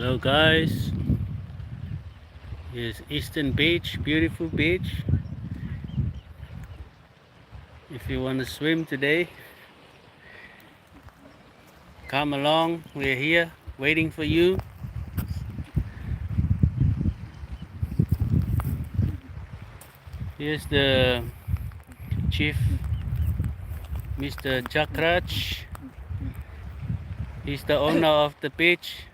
Hello guys. Here's Eastern Beach, beautiful beach. If you want to swim today, come along. We're here waiting for you. Here's the chief, Mr. Jagraj. He's the owner of the beach.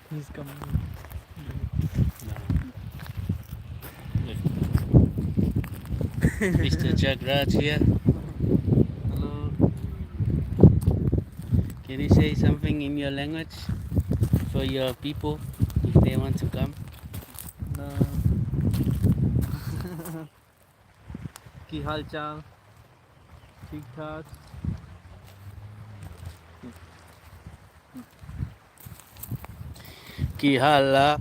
He's coming. Mr. Jagraj here. Hello. Can you say something in your language for your people if they want to come? No. ਕੀ ਹਾਲ ਚਾਲ ਠੀਕ ਠਾਕ ਕੀ ਹਾਲ ਆ?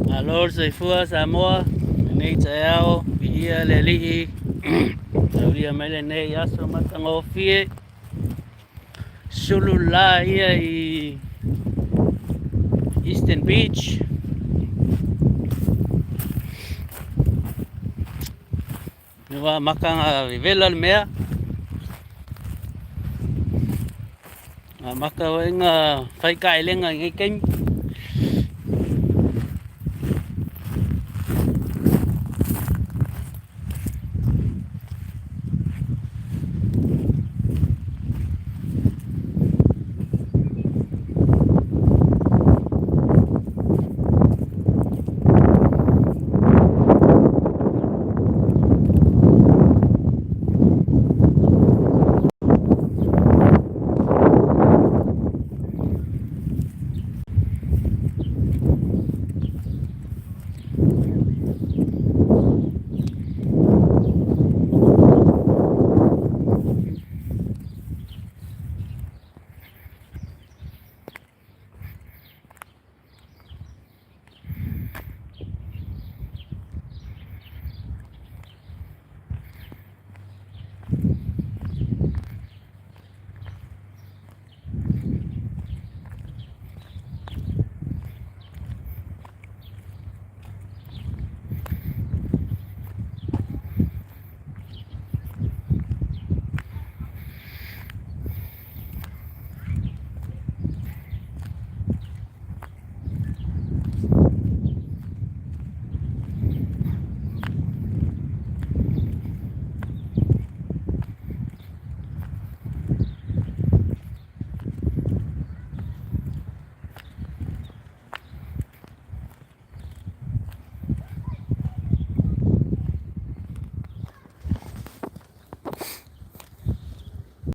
Malo le soifua Samoa, lenei taeao, viia le Alii, taulia mai lenei aso matagofie, sulu la ia i Eastern Beach. Ua maka ngā vevela le mea. Ngā maka wai ngā whaikaelenga i ngai kaimi.